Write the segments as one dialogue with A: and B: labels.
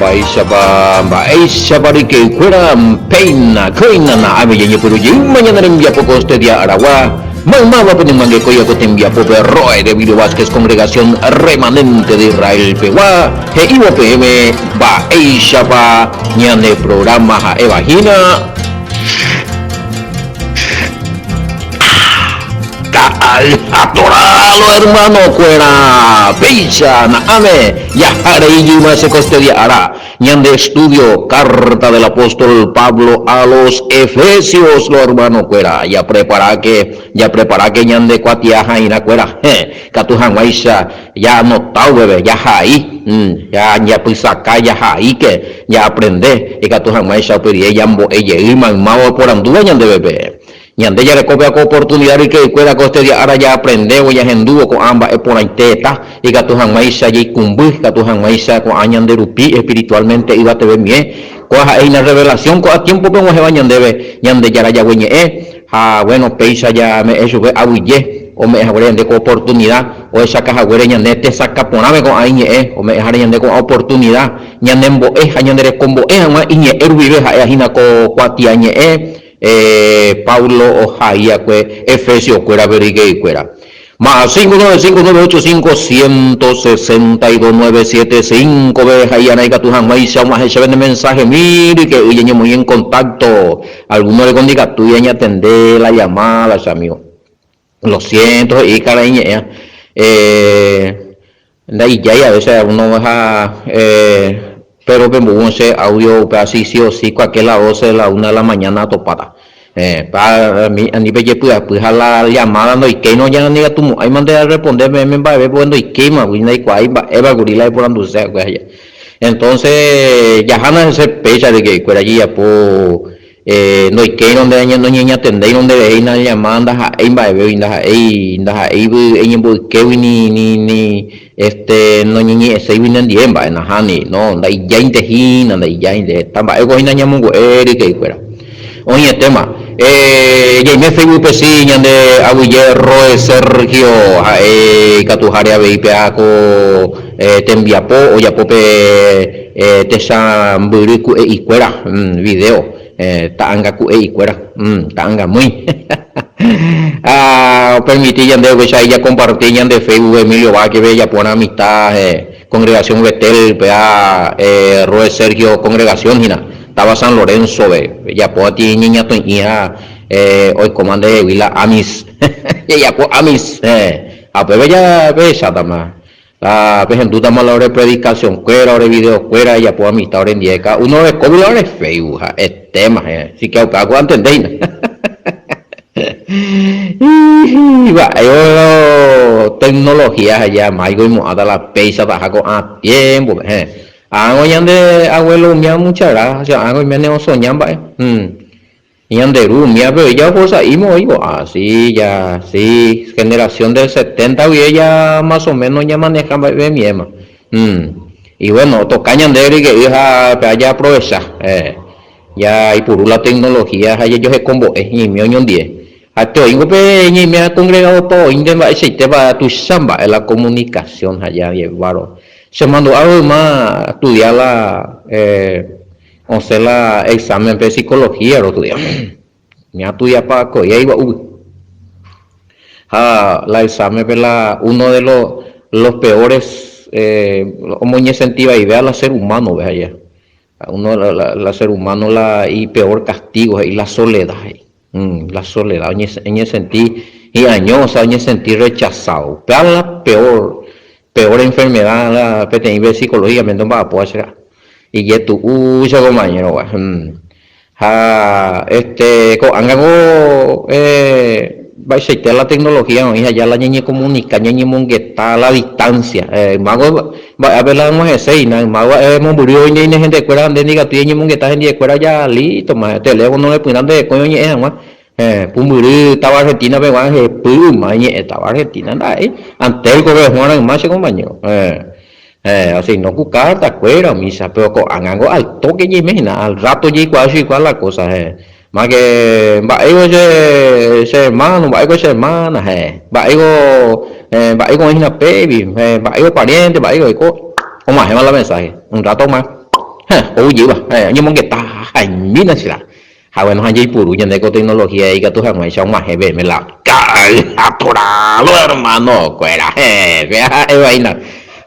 A: Mba'éichapa, mba'éichapa ryke'ykuéra péina, kóina na'áme jañepyrũ jeýma ñane rembiapo ko este día aragua, maymáva penemyangekói ko tembiapópe Roe de Emilio Vázquez Congregación Remanente de Israel pegua, he'ívo peẽme mba'éichapa ñane programa ha'éva hína. Ka'ay ha toralo hermano-kuéra, péicha na'ãme jaha rei jeyma che kostedia ára, ñande estudio Carta del apóstol Pablo a los Efesios lo hermano-kuéra, japreparáke, japreparáke ñande kuatia ha'irãkuéra, héẽ, katu hag̃uáicha ja'anota upépe, jahai, jajapysaka, jahaíke, ja'aprende, ikatu hag̃uáicha upe rire jambo'e jey maymáva oporandúva ñandévepe. Ñande jarekópe ko oportunidad ryke'ykuéra ko este día ára jaaprendévo ñahendúvo ko'ã mba'e porãitéeta, ikatu hag̃uáicha jaikumby, ikatu hag̃uáicha ko'ã ñande rupi espiritualmente yvateve mie. Kóa ha'e hína revelación ko'ã tiempo-pe og̃uahẽva ñandéve Ñandejára Yahweh ñe'ẽ, ha bueno péicha jame'ẽ chupe aguyje ome'ẽ haguére ñande ko oportunidad, ohechaka haguére ñande tesakã porãve ko'ã iñe'ẽ, ome'ẽ haguére ñande ko'ã oportunidad ñanembo'e ha ñanderekombo'e hag̃ua iñe'ẽ rupive ha'e hína ko kuatiañe'ẽ. Páblo ohai akue Efesiokuérape ryke'ykuéra. Más 595 985 162 975 pe hai'arã ikatu hag̃uáicha og̃uahẽ chéve ne mensahemi ryke'y ñañemoĩ en contacto. Alguno reko ndikatúi añatende la llamada che amigo. Lo siento he'i karai ñe'ẽ. Ndaijái a veces alguno ha pero pembovu osẽ audio upéva si sí o sí cualquier la doce la una de la mañana atopáta. Pa ani pejepy'apy ha la llamada ndoikéirõ ja ndaikatumo'ãima nde arresponde peẽme mba'eve porque ndoikéimagui ndaikuaái mba'épa kuri la eporanduse va'ekue aja. Entonces jahána hese péicha de que hikuéra jejapo Ndoikéirõ nde noñeñatendéirõ nderehe inañama ndaha'éi mba'evégui, ndaha'éi, ndaha'éigui eñemboykégui ni, ni, ni, este, noñeñe'ẽséigui nendie mba'e, nahániri, no, ndaijáinte hína, ndaijáinte, heta mba'éko hína ñamongu'e ryke'ykuéra. Oĩetéma. Jaime Facebook-pe si ñande aguyje Roe Sergio ha'e ikatuháre avei péa ko tembiapo ojapo pe Techa mbyry ku'e'ikuéra, video, ta'anga ku'e'ikuéra, ta'angamýi. Ha opermiti ñande upéicha jakomparti ñande Facebook Emilio Vázquez-pe japorã amistad congregación Betel-pe ha Roe Sergio congregación hína, táva San Lorenzo-pe. Japo atĩ ñeñatõi'i ha oikóma ndehegui la amis. Jajapo amis. Ha upépe japehechátama. La pehendútama la ore predicación-kuéra, ore video-kuéra, ejapo amistad orendie, cada uno orekógui la ore Facebook, ha'etéma, si que upéva ko antendéina. Mba'évo tecnología aja máigo oimo'ãta la péichataha ko'ã tiempo-pe, héẽ. Ág̃a ñande abuelo umía mucha gracia, ág̃a oiméne osoña mba'e. Ñande ru umíape oĩ jaohosa'íma oĩ ko'ã, si, ja, si, generación del setenta guive ja más o menos ñamaneja mba'evemiéma. Y bueno, otoka ñande ryke'y ha péva jaaprovecha, jaipuru la tecnología ha jajohekombo'e ñaime oñondie. Ha te oĩngo pe ñaime congregado pa oĩnte mba'eichaitépa tuicha mba'e la comunicación ha ja jevárõ. Chemandu'a yma astudia la Osẽ la examen-pe psicología rostudia. Ñastudiapa ko'ẽ aigua'úgui. Ha la examen-pe la uno de los, los peores omoñesenti vaive la ser humano-pe aja. Uno la, la ser humano la ipeor castigo he'i la soledad he'i. La soledad oñesenti hi'año, o sea oñesenti rechazado. Upéva la peor, peor enfermedad la peteĩ pe psicológicamente omba'apóva che ra'a. Ijetu'u che compañero gua. Ha este ko'ág̃a ko mba'eichaite la tecnología oĩ aja la ñañecomunica, ñañemongeta la distancia. Ymáko mba'épe la og̃uahẽséina, yma gua'e mombyry oĩne ine hentekuéra nde ndikatúi eñemongeta hendivekuéra ja lístoma, teléfono repyrã nde hekói oñe'ẽ hag̃ua. Pumbyry táva Argentina pegua hepy yma iñe'ẽ táva Argentina ndaha'éi, Antelco pehũarã yma che compañero. Osino ku carta kuéra umícha, pero ko'ág̃a ko al toque ñaime hína, al rato jaikuaa chuikuaa la cosa. Máke mba'éiko che che hermano, mba'éiko che hermana, mba'éiko mba'éiko oĩ hína pévi, mba'éiko pariente, mba'éiko oiko, og̃uahẽma la mensaje, un rato más. Ou jeýva, oñemongeta haimína che la. Ha bueno, ha jaipuru ñande ko tecnología ikatu hag̃uáicha og̃uahẽ peẽme la atorado hermano kuéra. Péa ha'éva hína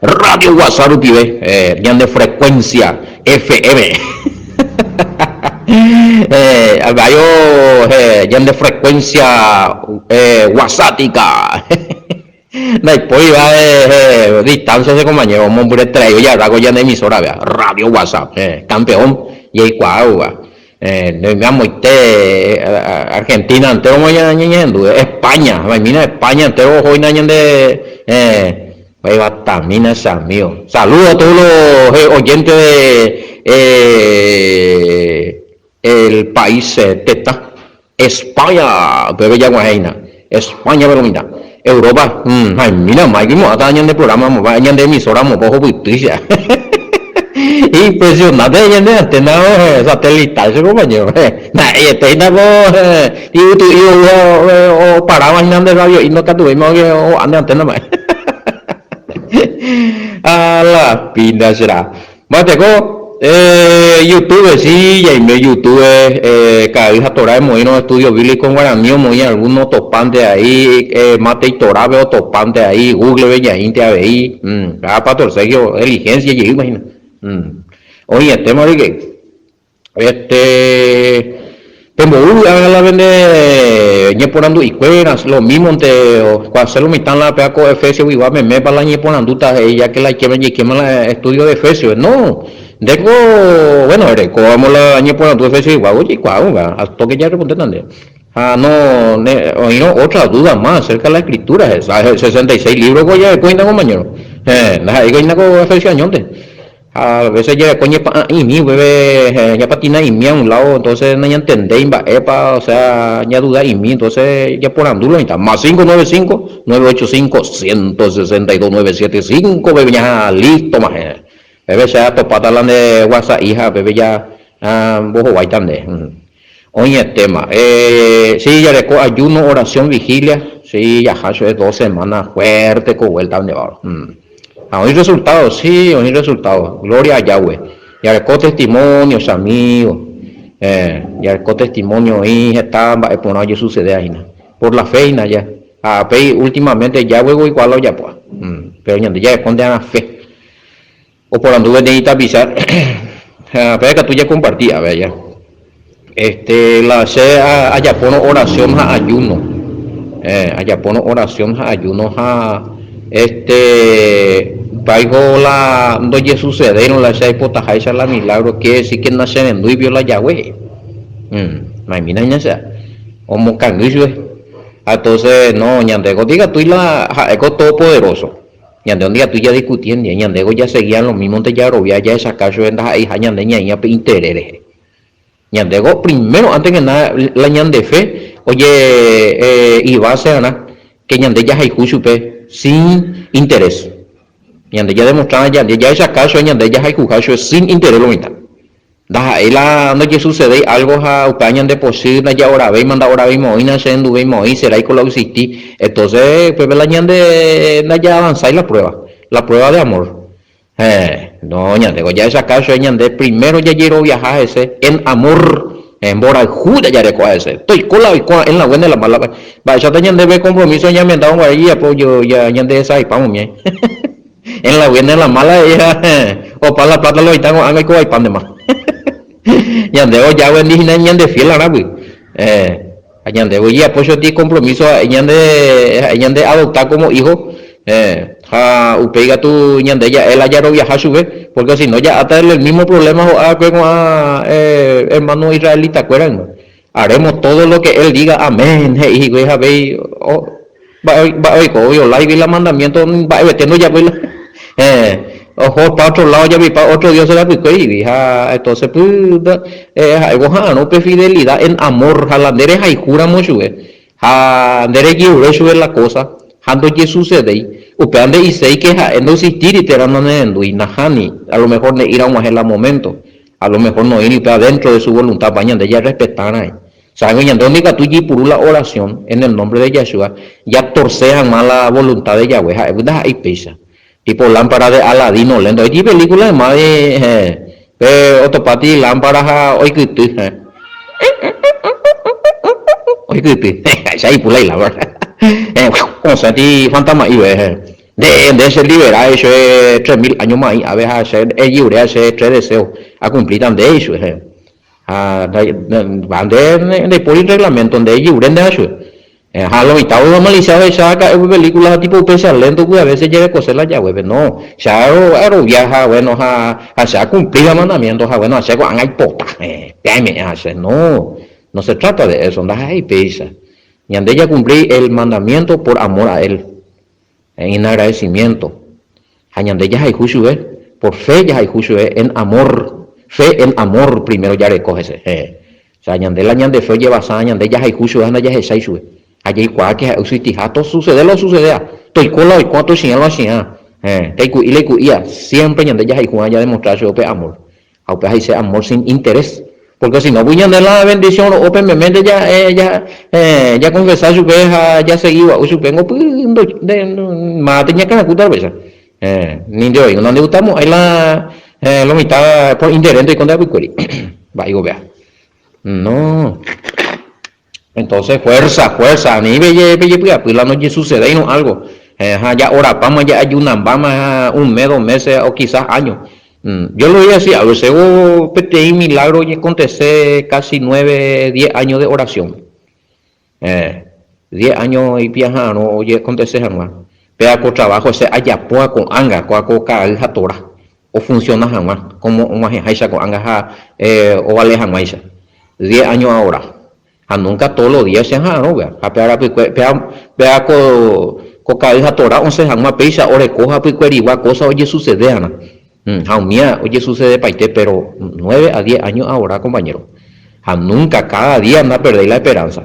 A: Radio Guasa rupive ñande frecuencia FM. Ayo ñande frecuencia guasática. Ndaipóriva distancia che compañero, omombyreterei ojarra ko ñane emisora péa, Radio Guasa, campeón jaikuaáva. Amoite Argentina entero ñañehendu, España, vaimína España entero ohóina ñande vaivatamína che amigo. Saludo a todos los oyentes de el país tetã España, upépe jaguahẽina. España pe lo mitã. Europa, haimína Mike oimo'ãta ñande programa mopa, ñande emisora mopa ohupytýicha. Impresionante ñande antena satelital che compañero. Nda'eiete hína ko yvytu'i oúva oparáva hína nde radio'i ndokatuvéima o'a nde antena mba'e. A la pinta che ra'a. Mba'eteko Youtube, si jaime Youtube ka'ay ha Torah emoĩrõ estudio bíblico en guaraní omoĩ alguno otopánte ahí, Matei Torah-pe otopánte ahí, Google-pe ñaĩnte avei, ha Pastor Sergio diligencia jeýma hína. Oĩetéma rike. Este, pembou ágã la pende ñeporandu'ikuéra, lo mímonte oikuaase lo mitã la péa ko Efesio-guigua memépa la ñeporandúta he'i ya que la ikéme jaikéma la estudio de Efesio. No, ndéko, bueno, erekóvamo la ñeporandu Efesio-guigua ojeikuaávo, al toque ya respondéta nde. Ha no, ne, oĩrõ otra duda más acerca la escritura, 66 libro-ko jareko hína compañero. Héẽ, ndaha'éiko hína ko Efesio añónte. Ha a veces jareko ñepa'ã'imi upépe ñapatina'imi a un lado, entonces nañantendéi mba'épa, o sea ñaduda'imi, entonces japorandu lo mitã. Más 595 985 162 975 pépe ñaha listo maje. Pépe che atopáta la nde guasa'i ha pépe ja mbohováita nde. Oĩetéma. Sí, jareko ayuno, oración, vigilia, sí, jaha chupe dos semana fuerte ko vuelta nde. Ha oĩ resultado, sí, oĩ resultado. Gloria a Yahweh. Jareko testimonio, che amigo. Jareko testimonio oĩ heta mba'e porã ojesucedea hína. Por la fe hína ja. Ha upéi últimamente Yahweh oikuaa la ojapóva. Pero ñande jareko nde'arã fe. Oporandu peteĩ tapicha ha péva ikatu jakomparti ave aja. Este, la che ajapórõ oración ha ayuno, eh, ajapórõ oración ha ayuno ha este, upéiho la ndojesucedéirõ la che aipotaháicha la milagro, quiere decir que nacherendúi pio la jague. Maimína hína che omokangy chupe. Ha entonces, no, ñande ko ndikatúi la ha'éko todopoderoso. Ñande ndikatúi jadiskuti hendive, ñandéko jasegia lo mímonte jarovia jahechaka chupe ndaha'eiha ñande ñaĩva pe interés rehe. Ñandéko primero antes que nada la ñande fe oje ibase-arã que ñande jahayhu chupe sin interés. Ñande jademostrarã jahechaka chupe ñande jahayhuha chupe sin interés lo mitã. Ndaha'éi la ndojesucedéi algo ha upéva ñande pochy ndaja'oravéima, nda'oravéima oĩ, nacherenduvéima oĩ, seráiko la oexisti. Entonces upépe la ñande ndajaavanzái la prueba, la prueba de amor. Héẽ, no, ñandéko jahechaka chupe ñande primero jajeroviaha hese en amor, mborayhu jajarekoha hese. Toiko la oikóva en la buena y la mala, mba'éichata ñande pe compromiso ñamenda guare jajapo ñandesaipáma umi. En la buena y la mala he'íva opa la plata lo oĩta ko'ág̃a oikovaipántema. Ñande ojágui hína ñande fiel arãgui. Ha ñande ojejapo choti compromiso ha'e ñande ha'e ñande adopta como hijo ha upéi katu ñande ja'e la jaroviaha chupe, porque si no ja'áta el mismo problema ho'ákue ko'ã hermano israelita-kuéra yma. Haremos todo lo que él diga, amén, he'i hikuái ha avei mba'e mba'e oiko, ovioláigui la mandamiento mba'evete ndojapói la eh, oho pa otro lado ojapipa otro dios rapykuérigui ha entonces py ha'e oha'arõ pe fidelidad en amor ha la nde rehayhúramo chupe ha nde rejerure chupe la cosa ha ndojesucedéi, upéva nde'iséi que ha'e ndoexistíri térã nanerendúi, nahániri, a lo mejor ne'ĩra og̃uahẽ la momento. A lo mejor noĩri upéva dentro de su voluntad, pa ñande jarrespeta raẽ. Sabe ñande ndikatu jaipuru la oración en el nombre de Yahshua jatorce hag̃ua la voluntad de Yahweh, ha'égui ndaha'éi péicha. Tipo lámpara de Aladino lento. Oĩ película yma de. Pe otopáti lámpara ha oikyty. Oikyty. Che aipu la ilámpara. Osẽti fantasma'ive. Nde, nde che libera ichupe 3000 año maĩ ave ha che ejiurea che tres deseo acumplíta nde ichupe. Ha nde ndaipóri reglamento nde ejiure nde ha chupe. Ha lo mitã oivamalisia ohecha raka'e upe película ha tipo upéicha lento ku a veces jarekose la jaguépe. No, che arovia ha bueno ha che acumpli la mandamiento ha bueno ha che ko'ág̃a aipota. Pe aime'ẽ ha che. No, no se trata de eso, ndaha'éi péicha. Ñande jacumpli el mandamiento por amor a él. En agradecimiento. Ha ñande jahayhu chupe, por fe jahayhu chupe en amor, fe en amor primero jareko hese. Héẽ. O sea, ñande la ñande fe ojevasa, ñande jahayhu chupe ha ndajahechái chupe. Ha jaikuaáke ha'e osuitiha, tosucede la osucedea, toiko la oikóva, tochi'ã la ochi'ã. Héẽ. Taiku'i la iku'íva, siempre ñande jahayhu'ã jademostra chupe upe amor. Ha upéva he'ise amor sin interés. Porque si no, ñande la bendición ro'ópe meménte ja, eh, ja, eh, jaconfesa chupe ha jasegi gua'u chupe ngo py ndo, nde, mávate ñakãrakúta upéicha. Eh, ni nde oĩgo nandegustamo'ãi la, eh, lo mitã por interés ndoiko nde apykuéri. Mba'éiko upéva. No. Entonces, fuerza, fuerza, ani pejepy'apy la nojesucedéirõ algo. Eh, ha ja'orapáma, ja'ayunambáma ha un mes, dos meses o quizás años. Mm, yo lo voy a decir, a veces hubo peteĩ milagro oñecontece casi nueve, diez años de oración. Eh, diez años ipiaha'arõ ojecontece hag̃ua. Péa ko trabajo che ajapóva ko'ág̃a, kóa ko ka'ay ha tora, ofunciona hag̃ua, como og̃uahẽháicha ko'ág̃a ha eh, ovale hag̃uáicha. Diez años ahora. Ha nunca todos los días che aha'arõ upéva. Ha pe arapykue, péa, péa ko, ko ka'ay ha tora osẽ hag̃ua péicha oreko hapykuerigua cosa ojesucedearã. Ha umía ojesucedepaite, pero nueve a diez años ahora, compañero. Ha nunca, cada día ndaperdéi la esperanza.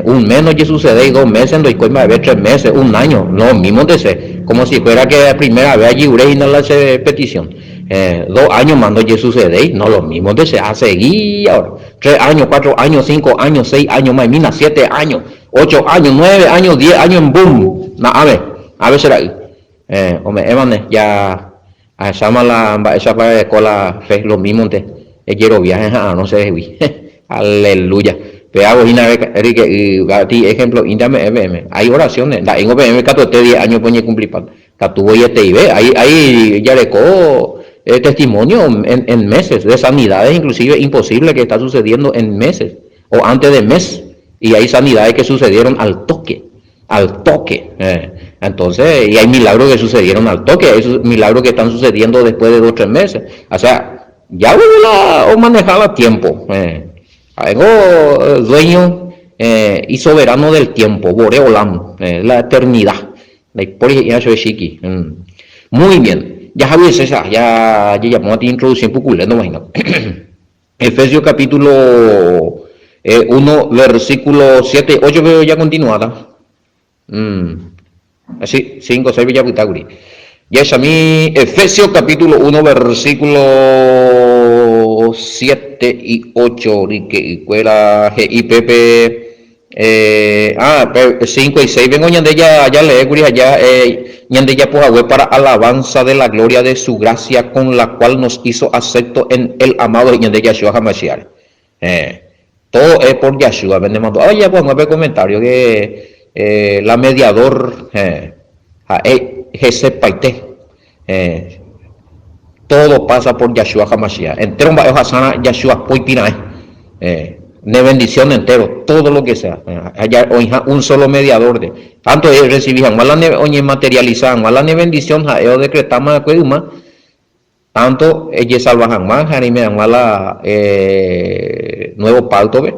A: Un mes ndojesucedéi, dos meses ndoikói mba'eve, tres meses, un año, lo mismo nde che, como si fuera que primera vez ajiure hína la che petición. Dos años más ndojesucedéi, no, lo mismo nde che, asegi ahora. Tres años, cuatro años, cinco años, seis años, maimína, siete años, ocho años, nueve años, diez años, ¡bum! Na'áme, ave che ra'y. Ome'ẽvane, ja ahecháma la mba'éichapa ereko la fe, lo mímonte, ejerovia heha'arõ chehegui. Aleluya. Péavo hína ryke'y gati ejemplo'ínte ame'ẽ peẽme. Hay oraciones, nda'éingo peẽme katuete diez años oñekumplipa. Katu voieteive, hay, hay jareko testimonio en, en meses, de sanidades inclusive imposible que está sucediendo en meses o antes de mes, y hay sanidades que sucedieron al toque. Al toque. Entonces, y hay milagros que sucedieron al toque, hay milagros que están sucediendo después de dos, tres meses. O sea, ya la, o manejaba tiempo. Eh. Algo eh, dueño eh, y soberano del tiempo, Bore Olam, eh, la eternidad. Mm. Muy bien. Ya Javier César, ya ya llamó a ti introducción puculento, imagino. Efesios capítulo 1, versículo 7, 8 pe jakontinuáta. Así, 5, 6 pe japyta kuri. Jahechami Efesios capítulo 1, versículo 7 y 8 ryke'ykuéra he'i pépe Eh, ah, pe 5 y 6 vengo ñande ya, ya lee kuri ha ya eh, ñande japo hague para alabanza de la gloria de su gracia con la cual nos hizo acepto en el amado ñande Yahshua HaMashiach. Eh, todo es por Yahshua, pende mandu'a ojapo hag̃ua pe comentario que eh, la mediador eh, ha'e hesepaite. Eh, todo pasa por Yahshua HaMashiach. Entero mba'e ohasárã Yahshua poipira'ẽ. Eh, ne bendición entero, todo lo que sea. Eh, oĩha un solo mediador de. Tanto recibi hag̃ua la ne, oñematerializa hag̃ua la ne bendición ha'e odecretáma va'ekue yma, tanto ejesalva hag̃ua ha reime hag̃ua la eh, nuevo pacto-pe,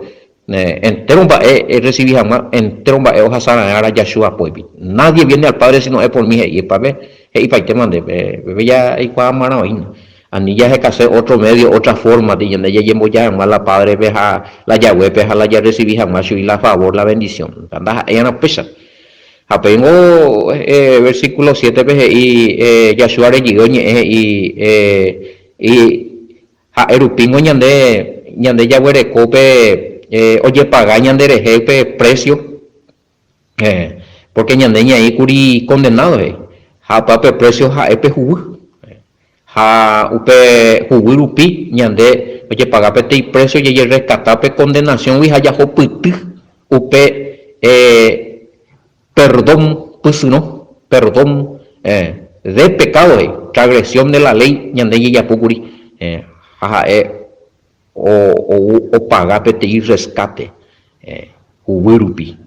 A: Entéro mba'e erresivi hag̃ua, entéro mba'e ohasa raẽ ára Yahshua póipi. Nadie viene al Padre sino es por mí, he'i Pape, he'ipaitéma nde, pépe jaikuaamarã oĩna. Ani jahekase otro medio, otra forma, ti ñande jajemboja hag̃ua la Padre-pe ha la Yahweh-pe ha la jarresivi hag̃ua chugui la favor, la bendición. Ndaha'éiarã upéicha. Ha péingo versículo 7-pe he'i Yahshua rejy oñe'ẽ he'i Ha'e rupíngo ñande, ñande jaguereko pe ojepaga ñanderehe pe precio, porque ñande ñaĩ kuri condenado he'i, ha opa pe precio ha'e pe huguy. Ha upe huguy rupi ñande ojepaga peteĩ precio jajerreskata pe condenación-gui ha jahopyty upe perdón pysyrõ, perdón de pecado he'i, transgresión de la ley ñande jajapókuri ha ha'e ou opaga peteĩ rreskáte huguy rupi,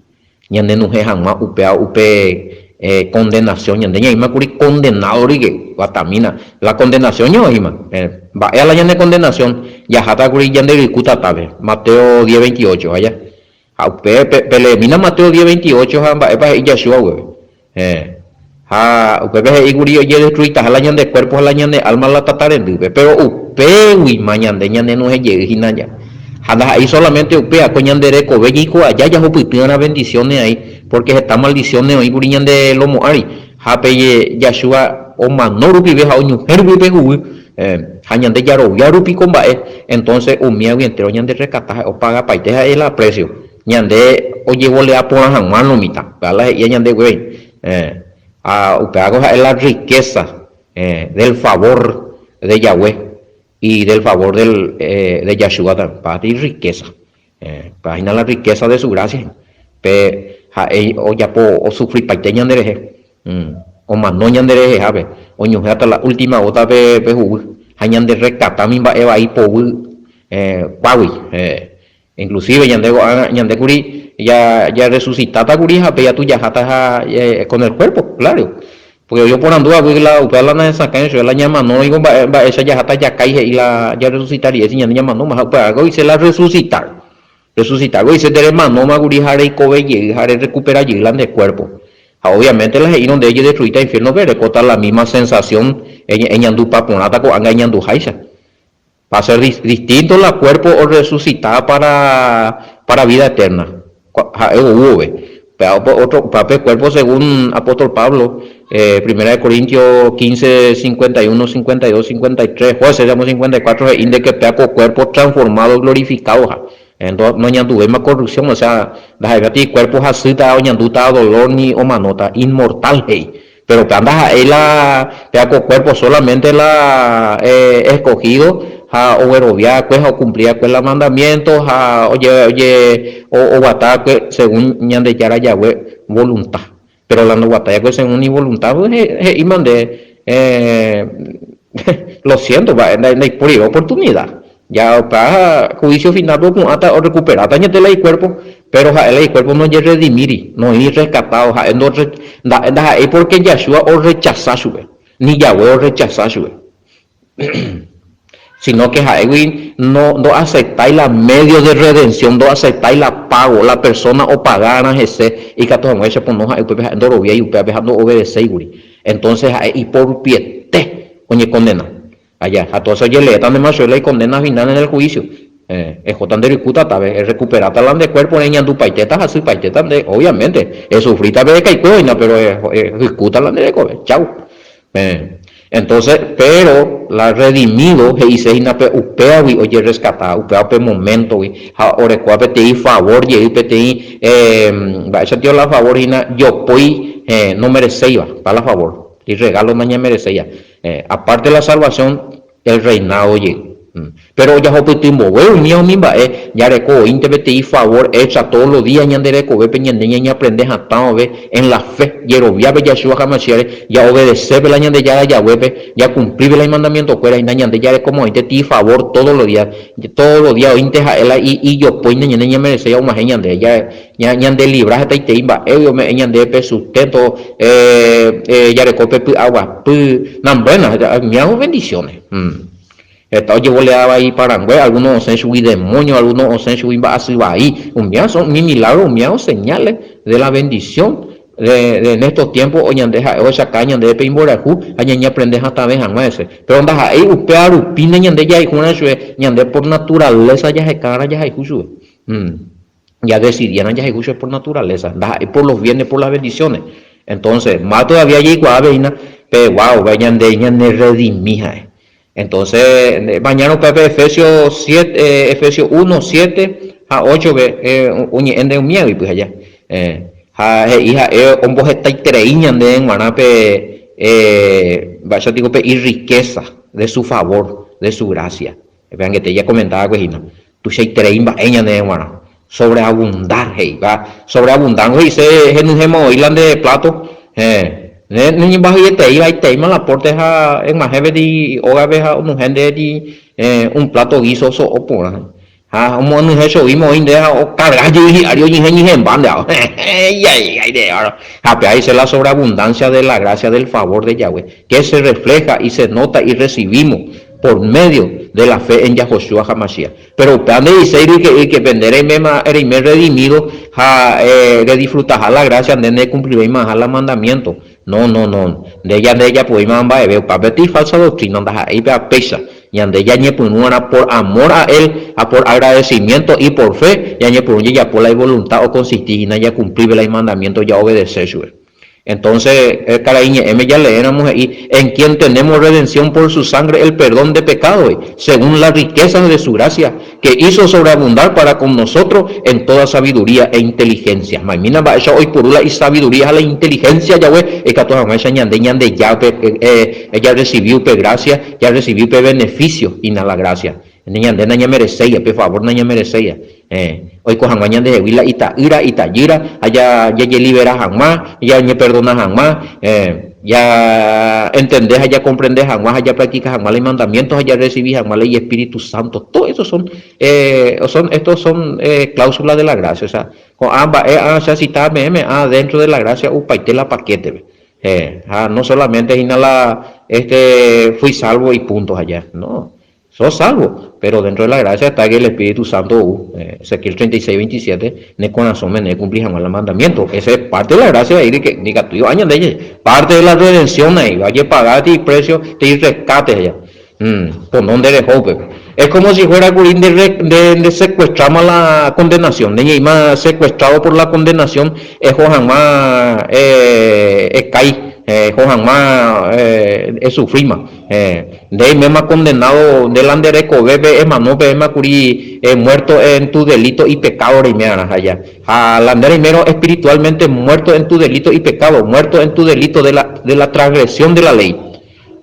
A: ñanenuhẽ hag̃ua upéva upe kondenasión. Ñande ñaĩma kuri kondenádo rire, guatamína, la kondenasión ñaoĩma. Mba'éa la ñane kondenasión? Jaháta kuri ñande ryku tatápe, Mateo diez veintiocho, aja. Ha upe peleemína Mateo diez veintiocho ha mba'épa he'i Yahshua upépe. Héẽ. Ha upépe he'i kuri ojedestruitaha la ñande kuérpo ha la ñane álma la tata rendýpe. Péro upéguima ñande ñanenuhẽ jey hína ja. Ha ndaha'éi sólamente upéva, ko ñande rekove jaiko aja jahupyty'arã bendiciones aĩ, pórke heta maldiciones oĩ kuri ñande lómo ári. Ha pe Yahshua omano rupive ha oñuhẽ rupi pe huguy, ha ñande jarovia rupi ko mba'e, entonces umíagui entéro ñande rrekata ha opagapaite ha'e la precio. Ñande ojevolea porã hag̃ua lo mitã, upéva la he'íva ñande guéi. Ha upévako ha'e la riqueza del favor de Yahweh y del favor del de Yahshua también, upéva he'i riqueza. Upéva hína la riqueza de su gracia, pe ha'e ojapo osufripaite ñanderehe, omano ñanderehehápe, oñohẽ hasta la última gota pe huguy ha ñanderrekata umi mba'e vai poguy kuágui. Inclusive ñande ko'ágã ñande kuri jarresucitáta kuri ha péicha tujaháta ha con el cuerpo, claro. Porque oĩ oporandúva kuri la upéva la nahesakãi chupe la ñamanórõ niko mba'e mba'éicha jaháta jakái he'i la jarresucita rire si ñande ñamanóma ha upéva he'ise la resucitar. Resucitar he'ise nde remanóma kuri ha reikove jey ha rerrecupera jey la nde cuerpo. Ha obviamente la he'írõ nde ejedestruíta infierno-pe erekóta la misma sensación eñandupa porãta ko'ág̃a eñanduháicha. Va a ser distinto la cuerpo orresucita para para vida eterna, ha'e ou vove. Upéva otro, upéva pe cuerpo según apóstol Pablo, Primera de Corintios 15, 51, 52, 53, jueces digamos 54 he'i nde que péa ko cuerpo transformado, glorificado ha. Noñanduvéima corrupción, o sea, ndaha'éi cuerpo hasýta, oñandúta dolor ni omanóta, inmortal he'i. Péro upéva ndaha'éi la péva ko kuérpo sólamente la escogido ha oguerovia va'ekue ha okumpli va'ekue la mandamiénto ha oguata va'ekue según Ñandejára Yahweh volunta. Péro la ndoguatái va'ekue según ivolunta, he'íma nde, Lo siénto, mba'e ndaiporive oportunida. Ja upéva juicio final-pe opu'ãta orrekuperáta añete la ikuérpo, péro ha'e la ikuérpo nojerredimíri, noĩri rrescatádo, ha'e ndaha'éi pórke Yahshua orrechasa chupe, ni Yahweh orrechasa chupe, sino ke ha'égui ndoaseptái la medio de redención, ndoaseptái la pago, la persona opagárã hese ikatu hag̃uáicha pono ha'e upépe ha'e ndoroviái upévape ha ndoobedeséi kuri. Entonces ha'e iporupiete oñekondena. Aja, ha entonces ojeleéta nde machuela icondena final en el juicio. Eh, ehóta nde rykúta tave, errecuperáta la nde cuerpo reñandupaitéta hasypaitéta nde, obviamente, esufríta pe ekaikue oĩna, pero ehykúta la nde rekove. Chau. Eh, entonces, pero la redimido he'ise hína pe upévagui ojerrescata, upéva pe moméntogui, ha orekóva peteĩ favor jey, peteĩ, eh, mba'éicha tio la favor hína, jopói, eh, nomereséiva, pa la favor, irregalo nañamereséiva. Aparte la salvación, el reinado jey. Péro ojahopyty mbove umíva umi mba'e, jareko oĩnte peteĩ favor extra todos los días ñande rekovépe ñande ñañeaprende hatãvove en la fe, jeroviápe Yahshua HaMashiach-re, jaobedesépe la Ñandejára Yahweh-pe, jakumplípe la imandamientokuéra hína ñande jarekóma oĩnte peteĩ favor todos los días, todos los días oĩnte ha'e la ijopóinte ñande ñamereséva og̃uahẽ ñande, Ñandelivra hetaitei mba'égui ome'ẽ ñandéve pe susténto jareko pe py'aguapy. Nambuéna, umíva bendiciones. Heta ojevolea vai iparangue, alguno osẽ chugui demonio, alguno osẽ chugui mba'asy vai. Umíva son umi milagro, umíva señales de la bendición de en estos tiempos ñande ha'e ohechaka ñandéve pe imborayhu ha ñañeaprende hatãve hag̃ua hese. Péro ndaha'éi upéva rupínte ñande jahayhúrã chupe, ñande por naturaleza jahekárã jahayhu chupe. Jadecidiérã jahayhu chupe por naturaleza, ndaha'éi por los bienes, por las bendiciones. Entonces, más todavía jaikuaáve hína pe guau, pe ñande ñanerredimi ha'e. Entonces, mañana upépe Efesios siete, Efesios uno, siete ha ocho-pe oñe'ẽ nde umíagui pyha ja. Ha he'i ha'e ombohetaiterei ñande g̃uarã pe mba'éicha piko pe irriqueza. de su favor, de su gracia. Pe angete jakomenta va'ekue hína, tuichaiterei mba'e ñandéve g̃uarã. Sobreabundar he'iva. Sobreabundar-ngo he'ise henyhẽma oĩ la nde plato. Héẽ. Ne neñembahyieteíva aiteíma la pórte ha eg̃uahẽ peteĩ ógape ha onohẽ ndéve un plato guiso so'o porã. Ha omo'anyhẽ chovíma oĩ nde ha okarga jey hi'ári oñehẽ ñehẽmba nde ao. Ha péva he'ise la sobreabundancia de la gracia del favor de Yahweh, que se refleja y se nota y recibimos por medio de la fe en Yahoshua HaMashiach. Péro upéva nde'iséi ryke'y pe nde reiméma reime redimido ha redisfrutaha la gracia nde nekumplivéimaha la mandamiento. No, no, no. Nde ja ndejapovéima mba'eve upéva peteĩ falsa doctrina ndaha'éi péva péicha. Ñande jañepyrũva'erã por amor a Él ha por agradecimiento y por fe, ñañepyrũ jajapo la ivoluntad okonsisti hína jakumplípe la imandamiento jaobedece chupe. Entonces, karai ñe'ẽme jaleéramo he'i, En quien tenemos redención por su sangre el perdón de pecados, según las riquezas de su gracia, que hizo sobreabundar para con nosotros en toda sabiduría e inteligencia. Maimína mba'éicha oipuru la isabiduría ha la inteligencia jave ikatu hag̃uáicha ñande Ñandejápe jarresivi upe gracia, jarresivi upe beneficio hína la gracia. Ñande nañamereséiva, pe favor nañamereséiva. Oiko hag̃ua ñandehegui la ita'ýra, itajýra ha jajelibera hag̃ua, ñañeperdona hag̃ua. Ja-entende ha ja-comprende hag̃ua ha ja-practica hag̃ua la imandamiento ha ja-recibi hag̃ua la Ijespíritu Santo. Todo eso son, son, estos son cláusulas de la gracia. O sea, ko'ã mba'e ã che acitaba peẽme ã dentro de la gracia opaite la paquete-pe. Ha no solamente hína la este fui salvo y punto allá. No. Sos salvo, pero dentro de la gracia está que el Espíritu Santo ou, Ezequiel 36, 27, ne korasõme ne ekumpli hag̃ua la mandamiento. Esa es parte de la gracia he'i que ndikatúi o'a ñande jeje. Parte de la redención he'i, ojepaga peteĩ precio, peteĩ rescate he'i. Pono nde reho upépe. Es como si fuera kuri nde nde secuestrama la condenación, nde ñe'ẽma secuestrado por la condenación eho hag̃ua ekái, eho hag̃ua esufríma. Héẽ, nde eiméma condenado nde la nde rekovépe emano peẽma kuri muerto en tu delito y pecado reime arã aja. Ha la nde reimérõ espiritualmente muerto en tu delito y pecado, muerto en tu delito de la, de la transgresión de la ley.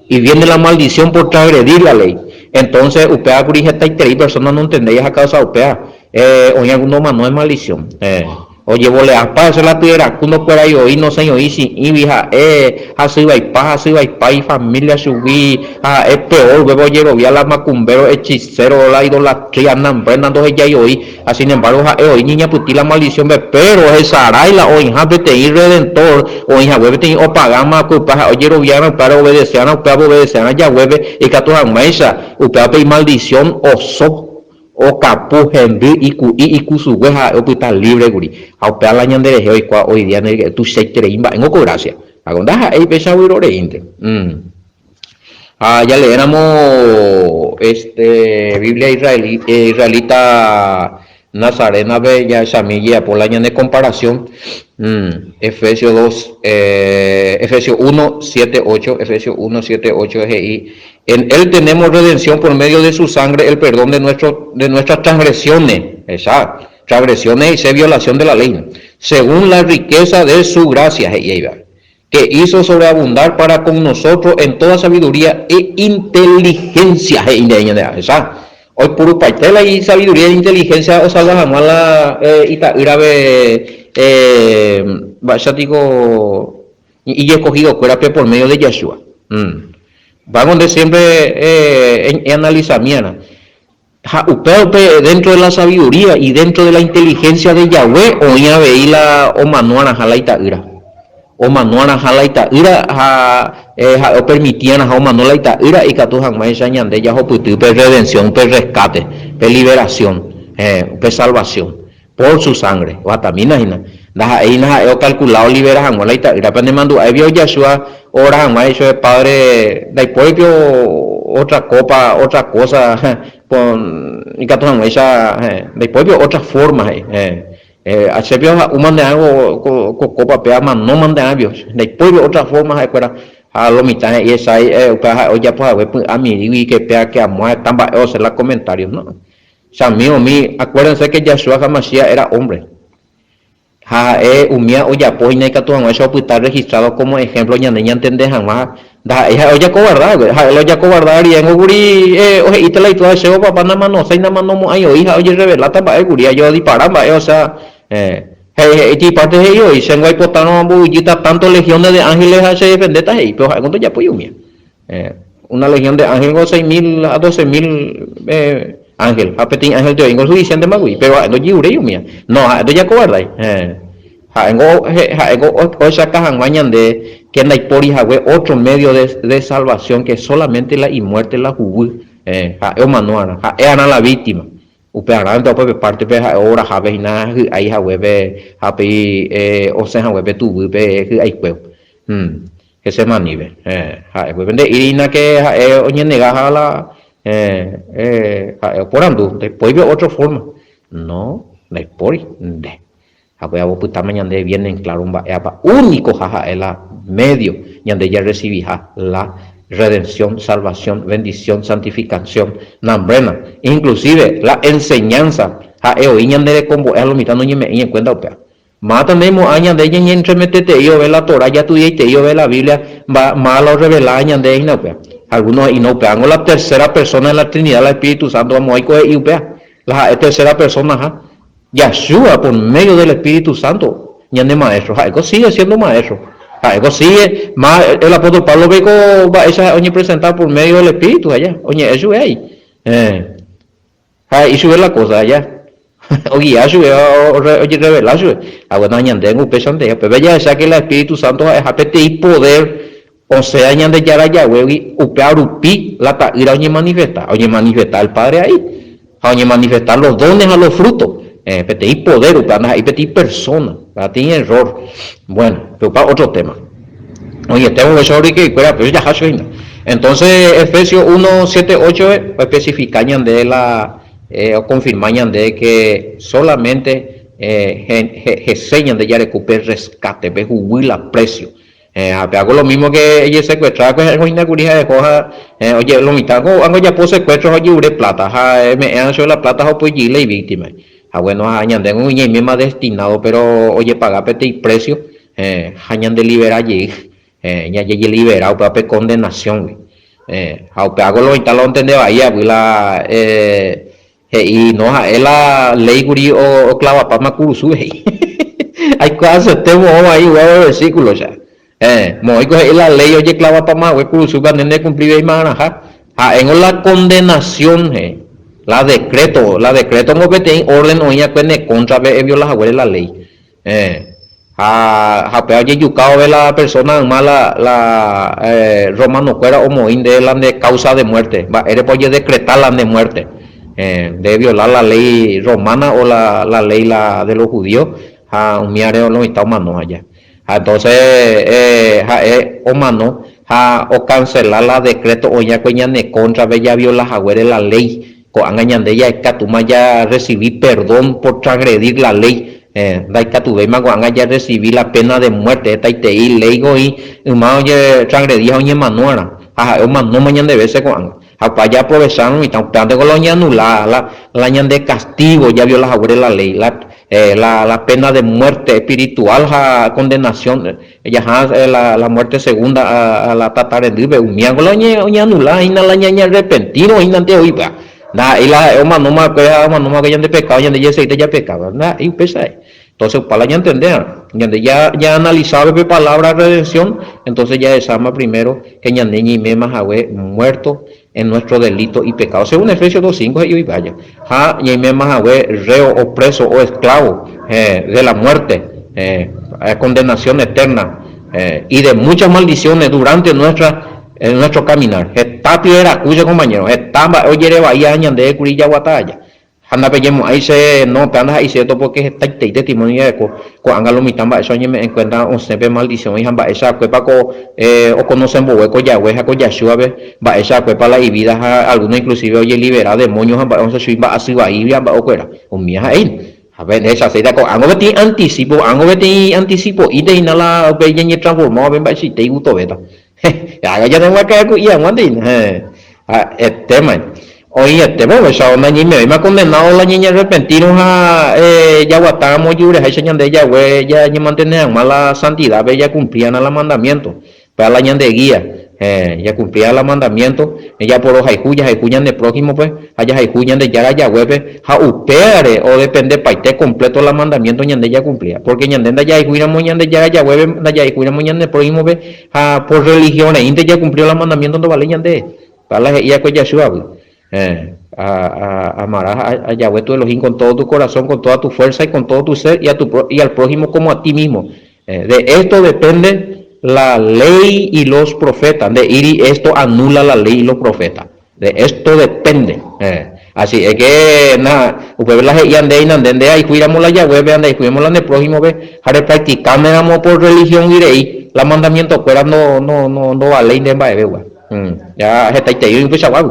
A: Y viene la maldición por transgredir la ley. Entonces upéva kuri hetaiterei persona nontendéi ha causa upéva oĩ alguno omano en maldición. Héẽ. Ojevoleapa hese la tyeraku ndokuerái voi nosẽi oĩ chi'ĩgui ha'e hasyvaipa hasyvaipa ifamilia chugui ha ha'e peor upépe ojerovia la macumbero hechicero la idolatría nambre ndohejái voi ha sin embargo ha'e oĩ ñeñapytĩ la maldición-pe pero hesarái la oĩha peteĩ redentor oĩ hague peteĩ opagáma ko upe ha'e ojeroviárõ upévare obedesearã upévape obedesearã jaguépe ikatu hag̃uáicha upévape imaldición oso Okapu, hendy, iku'i, ikusugue ha ha'e opyta libre kuri. Ha upéva la ñanderehe oikuaa hoy día nde tuichaiterei mba'éngo ko gracia. Ha ko ndaha'éi péicha vyroreínte. Ha jaleéramo este Biblia israelita Nazarena-pe jahechami jejapo la ñane comparación. Efesios 2, Efesios 1, 7, 8, Efesios 1, 7, 8 he'i En Él tenemos redención por medio de su sangre, el perdón de nuestro, de nuestras transgresiones. Esa, transgresiones he'ise violación de la ley. Según la riqueza de su gracia, he'i eiva, que hizo sobreabundar para con nosotros en toda sabiduría e inteligencia, he'i nde ñande Esa, oipurupaite la isabiduría e inteligencia osalva hag̃ua la ita'ýrape mba'éicha piko Ijescogidokuérape por medio de Yahshua. Vamos nde siempre eanalizamiarã. Ha upéva upe dentro de la sabiduría y dentro de la inteligencia de Yahweh oĩ avei la omanoarãha la ita'ýra. Omanoarãha la ita'ýra ha ha'e opermitiarãha omano la ita'ýra ikatu hag̃uáicha ñande jahopyty pe redención, pe rescate, pe liberación, pe salvación. Por su sangre, ohatamína hína. Ndaha'éi hína ha'e okalkula olivera hag̃ua la ita'ýrape, nemandu'áivi ojachua ora hag̃ua he'i chupe, Padre, ndaipóri pio otra copa, otra cosa, ikatu hag̃uáicha, ndaipóri pio otra forma, he'i. Che pio ha'úma nde ág̃a ko copa péva, amanóma nde ág̃a pio, ndaipóri pio otra forma ha'ekuéra. Ha lo mitã he'i hesái, upéva ha'e ojapo hague py'a mirĩgui, ke péva ke amóa heta mba'e osẽ la comentario. No. Che amigo mi, acuérdense que Yahshua HaMashiach era hombre. Ha ha'e umía ojapo hína ikatu hag̃uáicha opyta registrado como ejemplo ñande ñantende hag̃ua ndaha'éi ha'e ojakovarda va'ekue. Ha'e la ojakovarda riéngo kuri he'íta la itúva chévo papá namanoséi namanomo'ãi voi ha ojerreveláta mba'e kuri ajodipara mba'e osea he'i iparte he'i voi chéngo aipotárõ amboyjýta tanto legiones de ángeles ha chedefendéta he'i péro ha'éngo ndojapói umía. Una legión de ángel ngo 6000 a 12000 ángel, ha peteĩ ángel teoíngo suficientema gui, pero ha'e ndojeruréi umía. No, ha'e ndojakovardái. Ha'éngo ha'éngo ohechauka hag̃ua ñande ke ndaipóri hague otro medio de de salvación que solamente la imuerte, la huguy. Ha'e omano arã, ha'e arã la víctima. Upearãnte opa pe pártepe ha'e orahápe hína hy'ái haguépe ha upéi osẽ haguépe tuguýpe hy'aikuévo. Getsemanípe. Héẽ, ha'e upépe nde'íri hína ke ha'e oñenegaha la héẽ, eh, ha'e oporandu, ndaipóipe ótro fórma. No, ndaipóri, nde. Ha upéva opytáma ñande bien en claro mba'épa únikoha ha'e la medio ñande jarresiviha la redención, salvación, bendición, santificación, nambréna. Inclusive la enseñanza ha'e oĩ ñande rekombo'e ha lo mitã noñeme'ẽi en cuenta upéva. Máta neimo'ã ñande ñañentremetetei ove la Torá jatuiaitei ove la Biblia máva la orreveláva ñande hína upéva. Algunos he'i no upévango la tercera persona de la Trinidad la Espíritu Santo amo'ãi ko he'i upéva la ha'e tercera persona ha Yahshua por medio del Espíritu Santo ñande maestro ha'éko sigue siendo maestro ha'éko sigue ma el apóstol Pablo pe ko mba'éicha ha'e oñepresenta por medio del Espíritu aja oñe'ẽ chupe ahí. Héẽ. Ha he'i chupe la kósa aja, ogia chupe ha ojerrevela chupe. Ha guéno, ñandéngo upéichante, upépe jahecha ke la Espíritu Santo ha'eha peteĩ poder osẽva Ñandejára Yahweh-gui, upéva rupi la Ta'ýra oñemanifesta, oñemanifesta el Padre ahí, ha oñemanifesta los dones ha los frutos, peteĩ poder upéva, ndaha'éi peteĩ persona, peteĩ error. Bueno, pe upa otro tema. Oĩete vove oryke'ykuéra, péicha jaha chupe hína. Entonces, Efesios 1, 7, 8 oespecifika ñande la okonfirma ñande ke solamente hese ñande jareko pe rescate, pe huguy la precio. Ha pe hago lo mismo que ejesecuestra va'ekue ha'e hína kuri ha eho ha oje lo mitã ko ánga ojapo secuestro ha ojevure plata ha eme'ẽ chupe la plata ha opoijey la ivíctima. Ha bueno ha ñande ñaiméma destinado pero ojepaga peteĩ precio Héẽ, ha ñandelivera jey, héẽ, ñajejelivera upéva pe condenación-gui. Héẽ, ha upéva ko lo mitã la ontende vai avy la he'i, no, ha'e la léi kuri oklavapáma kurusúpe, he'i. Aikuaasete moõ vai upéva pe versículo cha. Héẽ, moõiko he'i la léi ojeklavapáma hague kurusúpe ha nde nekumplivéima arãha. Ha'éngo la condenación, heẽ, la decreto, la decreto-ngo peteĩ orden oĩ va'ekue ne cóntrape eviola haguére la léi. Héẽ. Ha, ha upéva ojejuka vove la persona yma la, la romano-kuéra omoĩ nde la nde causa de muerte, mba'érepa ojedecreta la nde muerte. Héẽ, nde viola la ley romana o la, la ley la de los judíos ha umíare lo mitã omano aja. Ha entonces ha'e omano ha ocancela la decreto oĩakue ñane cóntrape javiola haguére la ley. Ko'ág̃a ñande jaikatúma jarresivi perdón por transgredir la léi. Ndaikatuvéima ko'ág̃a jarresivi la pena de muerte, hetaitei léi oĩ yma ojetransgredi ha oñemano'arã, ha ha'e omanóma ñande vése ko'ág̃a. Ha upéva jaaprovechárõ mitã, upévanteko la oñeanula la ñande castigo javiola haguére la léi, la pena de muerte espiritual ha condenación. Jaha la muerte segunda a la tata rendýpe, umíango la oñeanula hína la ñañearrepentírõ hínante oĩva. Ndaha'éi la ha'e omanóma va'ekue ha omanóma va'ekue ñande pekádo, ñande jesegíta japekáva. Ndaha'éi upéicha ha'e. Entonces opa la ñantendéva. Ñande ñaanalisáve pe palabra redención, entonces jahecháma primero que ñande ñaiméma hague muerto en nuestro delito y pecado. Según Efesios 2.5 he'i oĩva aja. Ha ñaiméma hague reo o preso o esclavo de la muerte, condenación eterna y de muchas maldiciones durante nuestra nuestro caminar. Heta piedra-ku che compañero, heta mba'e ojere vai aja ñandéve kuri jaguata aja. Ha ndapejemo'ãi che no, péva ndaha'éi cierto porque hetaitei testimonio jareko ko'ág̃a lo mitã mba'éicha oñeme'ẽ en cuenta osẽ pe maldición-gui ha mba'éicha akuépa ko oconoce mbogue ko Yahweh ha ko Yahshua-pe, mba'éicha akuépa la ivida ha alguno inclusive ojelibera demonio ha mba'e osẽ chugui mba'asy vaígui ha mba'e okuera. Umíva ha'éi. Ha pe ndehechaséita ko'ág̃a peteĩ anticipo, ko'ág̃a peteĩ anticipo'ínte hína la upe ñañetransformáva pe mba'eichaite igustovéta. Ág̃a ñanemoakãku'i hag̃uánte hína. Ha'etéma. Oĩetéva ohecha nañaimevéima condenado la ñañearrepentírõ ha jaguatáramo ojerureháicha ñande Yahweh ñañemantene hag̃ua la santidápe jakumplíana la mandamiento. Upéva la ñande guía. Héẽ, jakumplíva la mandamiento, japorohayhu, jahayhu ñande prójimope ha jahayhu Ñandejára Yahweh-pe, ha upévare odependepaite completo la mandamiento ñande jakumplíva. Porque ñande ndajahayhúiramo Ñandejára Yahweh-pe, ndajahayhúiramo ñande prójimope ha por religión reínte jakumplíva la mandamiento ndovaléi ñande. Upéva la he'i va'ekue Yahshua-gui. Héẽ, amarás a Yahweh tu Elohim con todo tu corazón, con toda tu fuerza y con todo tu ser y a tu y al prójimo como a ti mismo. De esto depende la ley y los profetas. Nde'íri esto anula la ley y los profetas. De esto depende. Así es que na, upépe la he'íva nde inande nde aihúiramo la Yahweh-pe ha ndaihúiramo la nde prójimo-pe ha repracticáneramo por religión-gui rei, la mandamiento-kuéra no, no, no, ndovaléi nde mba'evégua. Ya hetaiterei oĩ upeichaguágui.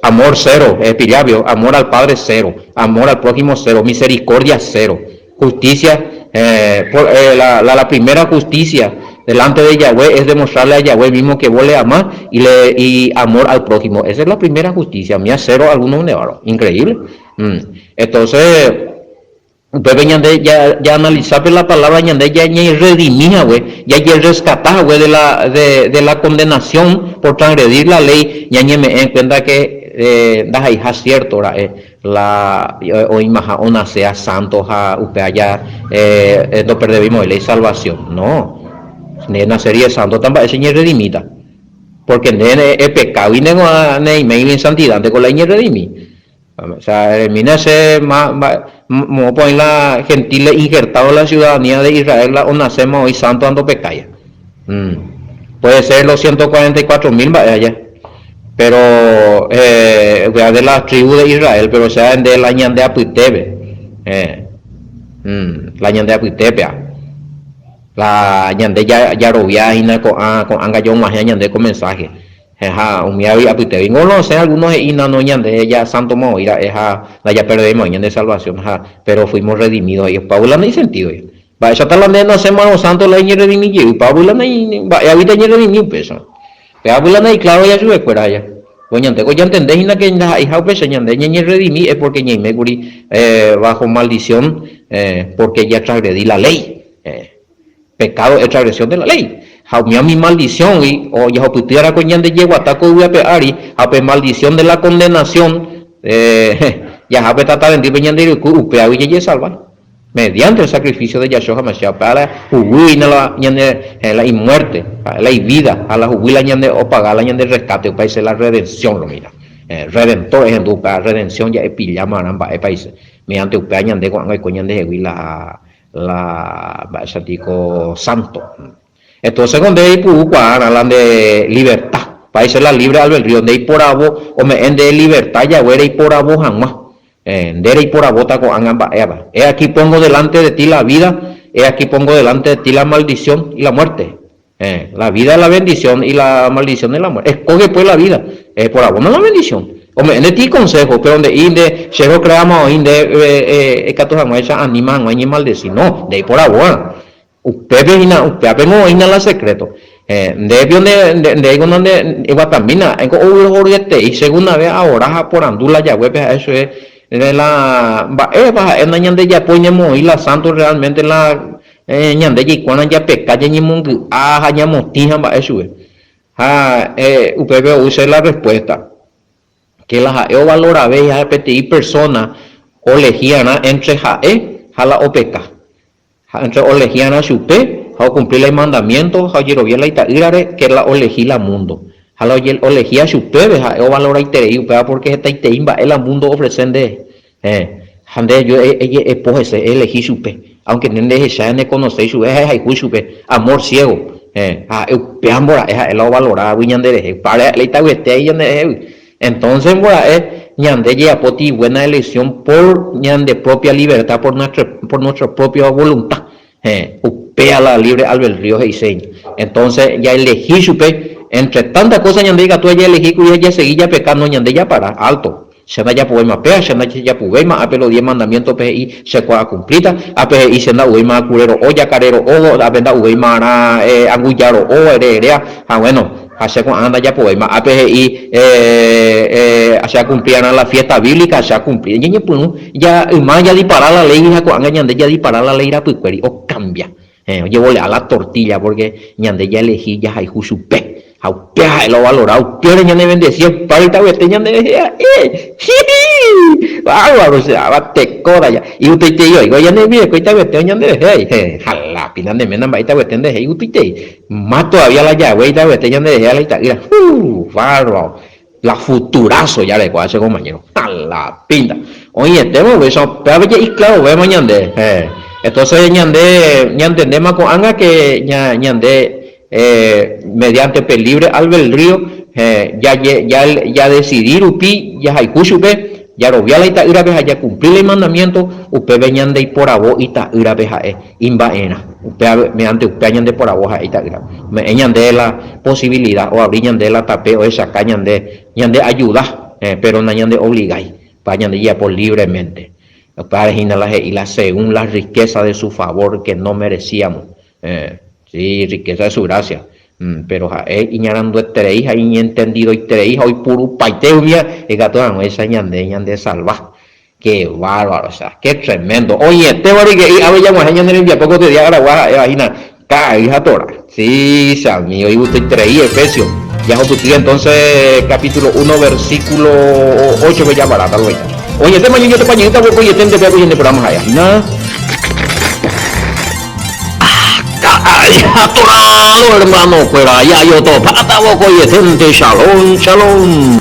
A: Amor cero, epillápio, amor al Padre cero, amor al prójimo cero, misericordia cero. Justicia, la, la, la primera justicia delante de Yahweh es demostrarle a Yahweh mismo que vos le amás y, le, y amor al prójimo. Esa es la primera justicia. Mira, cero algunos nevaron. Increíble. Mm. Entonces, upépe ñande ya, ya analizápe la palabra ñande ya ñairredimi hague, ya yerrescata hague de la, de, de la condenación por transgredir la ley, ñañeme'ẽ en cuenta que eh, ndaha'eiha cierto ra'e La oĩmaha onasea sánto ha upe aja ndoperdevéimo'ãi la isalvasión. No. Nde naserie sántota mba'e che ñerredimíta. Pórke nde epekágui nde neiméigui en santida, ndéko la iñerredimi. Osea, eremína che moõpa oĩ la gentile injertado la ciudadanía de Israel la onaséma oĩ sánto ha ndopekái. Puede ser los 144 mil mba'e aja. Pero upéva de la tribu de Israel, pero sea nde la ñande apytépe. La ñande apytépe. La ñande jarovia hína ko'ã ko'ãnga jog̃uahẽ ñande ko mensaje. Ha umi avei apytépe. Ningo osẽ algunos he'i no ñande ya sántoma oĩ ra'e ha ndajaperdéima oĩ ñande salvación ha pero fuimos redimidos. Pablo la naisentídoi. Mba'éichata la nde nasẽmarõ sánto la iñerredimi jey, Pablo la nai mba'e avita iñerredimi upéicha. Pe Pablo la naiklároi ichupe-kuéra aja. Ko ñande ko ñantende hína ke ndaha'eiha upéicha, ñande ñañerredimi es porque ñaime kuri bajo maldición porque jatragredi la ley. Pecado es transgresión de la ley. Ha umi umi maldición-gui ojahupytýrõ ko ñande jeguata ko yvy ape ári ha pe maldición de la condenación jaha pe tata rendýpe ñande ryku upévagui jajesalva. Mediante el sacrificio de Yahshua HaMashiach, upéva la huguy hína la ñane, la imuerte, la ivida, ha la huguy la ñande opaga la ñande rescate, upéva he'ise la redención lo hína. Redentor ehendu upéva, redención ja'epilla marã mba'épa he'ise. Mediante upéva ñande ko'ág̃a oiko ñandehegui la, la mba'éicha piko santo. Entonces ko nde eipu'u kuaárã la nde libertad, upéva he'ise la libre albedrío, nde eiporavo, ome'ẽ nde libertad jave reiporavo hag̃ua. Nde reiporavóta ko'ág̃a mba'éva. He aquí pongo delante de ti la vida, he aquí pongo delante de ti la maldición y la muerte. La vida es la bendición y la maldición es la muerte. Escoge pues la vida. Eiporavóna la bendición. Ome'ẽ nde ti consejo, péro nde'i nde che rocreáma oĩ nde ikatu hag̃uáicha aníma hag̃ua eñemaldeci. No, nde eiporavóva. Upépe hína, upévape ngo oĩna la secreto. Nde pio nde, ndéiko na nde eguatamína, ko oguerohoryetei, che una vez ahora ha aporandu la jaguépe ha'e chupe de la mba'épa ha'e nañandejapói ñamoĩ la santo realmente la ñande jaikuána japeka, ñañemongy'a ha ñamotĩ ha mba'e chupe. Ha upépe ou che la respuesta, que la ha'e ovalorave ha'e peteĩ persona olehi'arã entre ha'e ha la opeka. Ha entre olehi'arã chupe ha okumpli la imandamiénto ha ojerovia la ita'ýrare ke la olehi la múndo. Ha la olehíva chupépe ha'e ovaloraiterei upéva pórke hetaitei mba'e la múndo oofrese nde. Héẽ, ha nde eju eje'epo hese, eelehi chupe. Aunke nde ndehechái ha nekonoséi chupe ha ehayhu chupe. Amor ciego. Héẽ, ha ha'e upéva mbora'e ha'e la ovalorágui ñanderehe. Upévare ha'e la itavyete ai ñanderehegui. Entonces mbora'e ñande jejapóti buena elección por ñande propia libertad, por nuestra, por nuestra propia voluntad. Héẽ, upéa la libre albedrío he'iséiña. Entonces jaelegi chupe, entre tanta cosa ñande ikatúva jaelegi kuri ha jasegi japeka, no ñande japara, alto. Che ndajapovéima péa, che ndajejapuvéima, ápe los diez mandamientos-pe he'i che ko akumplíta, ápe he'i che nda'uvéima kure ro'o, jakare ro'o, ápe nda'uvéima arã anguja ro'o, ere eréa, ha bueno. Ha che ko'ág̃a ndajapovéima. Ápe he'i che akumpli'arã la fiesta bíblica, che akumpli. Ñañepyrũ ja yma jadipara la léigui ha ko'ág̃a ñande jadipara la léi rapykuéri. Okambia. Héẽ, ojevole'a la tortilla porque ñande jaelehi jahayhu chupe. Ha upéva ha'e la ovalora, upévare ñanevendesi opárupi itavyete ñanderehe ha'e. Híhii! Bárbaro che ava tekóra ja. Igustoitei oiko ñane rembireko itavyete ñanderehe ai. Héẽ, ha la pina nde ména mba'e itavyete nderehe igustoitei. Más todavía la jague itavyete ñanderehe a la ita'ýra. Huu! Bárbaro. La futurazo jareko che compañero. Ha la pinta. Oĩetéma upéicha upévape ja'iklarovéma ñande. Héẽ. Entonces ñande ñantendéma ko'ág̃a que ñande Mediante pe libre albedrío, jadesidi rupi jahayhu chupe, jarovia la ita'ýrape ha jakumpli la imandamiénto, upépe ñandeiporavo ita'ýrape ha'e imba'erã. Upéva, mediante upéva ñandeporavo ha'e ita'ýrape. Ome'ẽ ñande la posibilida, oavri ñande la tape, ohechaka ñande, ñande ayuda, péro nañandeovligái, upéva ñande jajapo libremente. Upévare hína la he'i la según la riqueza de su favor que no merecíamos. Sí, riqueza de su gracia. Péro ha'e iñarandueterei ha iñentendidoiterei ha oipurupaite umía ikatu hag̃uáicha ñande ñandesalva. Qué bárbaro, osea, qué tremendo. Oĩetéva rike'y ave jag̃uahẽ ñane rembiapo ko tedia aragua ha'éva hína ka'ay ha Torá. Sí, che amigo, igustoiterei Efesios. Jahupyty entonces capítulo uno versículo ocho pe japaráta rohecha. Oĩetéma ñañotopa jeýta vokoiete pe ñande programa ha'éva hína. Ka'ay ha Torá, hermano-kuéra, jajotopáta vokoieténte. Shalom, shalom.